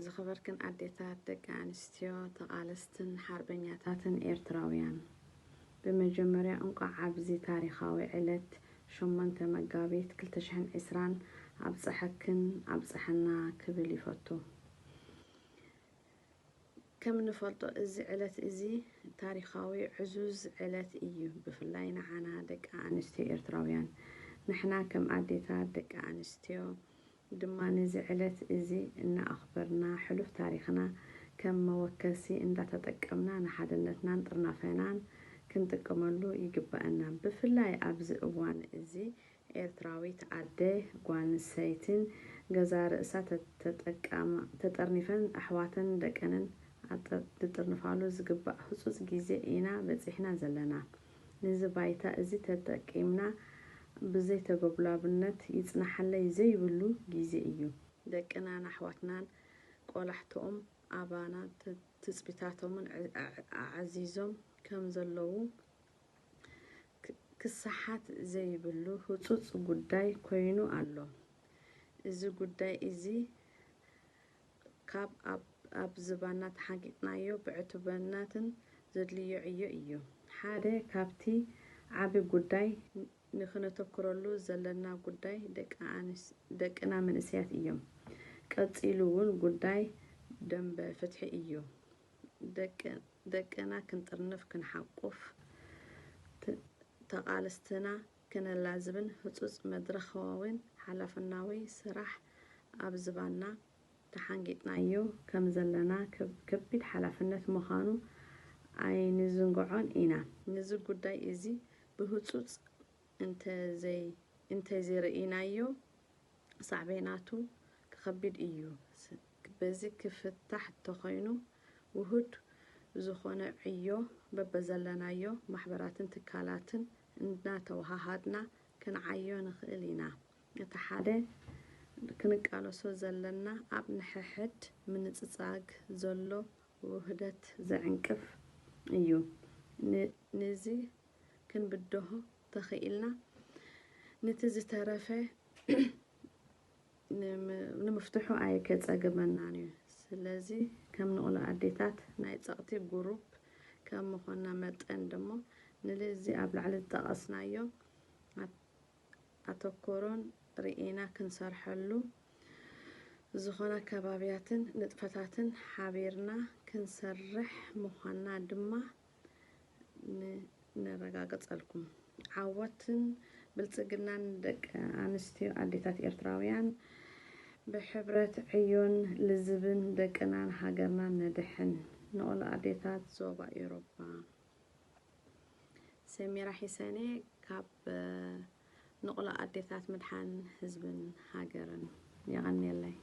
ዝኸበርክን ኣዴታት፣ ደቂ ኣንስትዮ፣ ተቓለስትን ሓርበኛታትን ኤርትራውያን፣ ብመጀመርያ እንቋዕ ኣብዚ ታሪኻዊ ዕለት ሸሞንተ መጋቢት ክልተ ሽሕን ዕስራን ኣብፀሐክን ኣብፀሐና ክብል ይፈቱ። ከም ንፈልጦ እዚ ዕለት እዚ ታሪኻዊ ዕዙዝ ዕለት እዩ፣ ብፍላይ ንዓና ደቂ ኣንስትዮ ኤርትራውያን። ንሕና ከም ኣዴታት ደቂ ኣንስትዮ ድማ ነዚ ዕለት እዚ እናኣኽበርና፣ ሕሉፍ ታሪኽና ከም መወከሲ እንዳተጠቀምና ንሓድነትናን ጥርናፈናን ክንጥቀመሉ ይግበኣና። ብፍላይ ኣብዚ እዋን እዚ ኤርትራዊት ኣደ ጓንሰይትን ገዛ ርእሳ ተጠርኒፈን ኣሕዋተን ደቀንን ዝጥርንፋሉ ዝግባእ ህፁፅ ግዜ ኢና በፂሕና ዘለና። ነዚ ባይታ እዚ ተጠቂምና ብዘይተጎብላብነት ይፅናሓለይ ዘይብሉ ግዜ እዩ። ደቅናን ኣሕዋትናን ቆላሕትኦም ኣባና ትፅቢታቶምን ኣዓዚዞም ከም ዘለዉ ክሰሓት ዘይብሉ ህፁፅ ጉዳይ ኮይኑ ኣሎ። እዚ ጉዳይ እዚ ካብ ኣብ ዝባና ተሓንጊጥናዮ ብዕቱብነትን ዘድልዮ ዕዮ እዩ። ሓደ ካብቲ ዓቢ ጉዳይ ንክነተኩረሉ ዘለና ጉዳይ ደቅና መንእሰያት እዮም። ቀጺሉ እውን ጉዳይ ደንበ ፍትሒ እዩ። ደቅና ክንጥርንፍ ክንሓቁፍ ተቓለስትና ክነላዝብን ህጹጽ መድረኻዊን ሓላፍናዊ ስራሕ ኣብ ዝባና ተሓንጊጥናዮ ከም ዘለና ከቢድ ሓላፍነት ምዃኑ ኣይንዝንግዖን ኢና። ነዚ ጉዳይ እዚ ብህጹጽ እንተዘይርእናዮ ሳዕቤናቱ ክኸብድ እዩ። በዚ ክፍታሕ እንተኾይኑ ውሁድ ዝኾነ ዕዮ በበዘለናዮ ማሕበራትን ትካላትን እናተወሃሃድና ክንዓዮ ንኽእል ኢና። እቲ ሓደ ክንቃለሶ ዘለና ኣብ ንሕሕድ ምንጽጻግ ዘሎ ውህደት ዘዕንቅፍ እዩ። ነዚ ክንብድሆ ተኽኢልና ንቲ ዝተረፈ ንምፍትሑ ኣይከጸግመናን እዩ። ስለዚ ከም ንቑሎ ኣዴታት ናይ ጸቕቲ ጉሩፕ ከም ምኾንና መጠን ደሞ ንልዚ ኣብ ላዕሊ ዝጠቐስናዮ ኣተኮሮን ርኢና ክንሰርሐሉ ዝኾነ ከባብያትን ንጥፈታትን ሓቢርና ክንሰርሕ ምዃንና ድማ ነረጋግጸልኩም። ዓወትን ብልጽግናን ደቂ ኣንስትዮ ኣዴታት ኤርትራውያን። ብሕብረት ዕዮን ልዝብን ደቅናን ሃገርናን ነድሕን። ንቑሎ ኣዴታት ዞባ ኤውሮጳ። ሰሚራ ሒሰኔ ካብ ንቑሎ ኣዴታት ምድሓን ህዝብን ሃገርን። የቐንየለይ።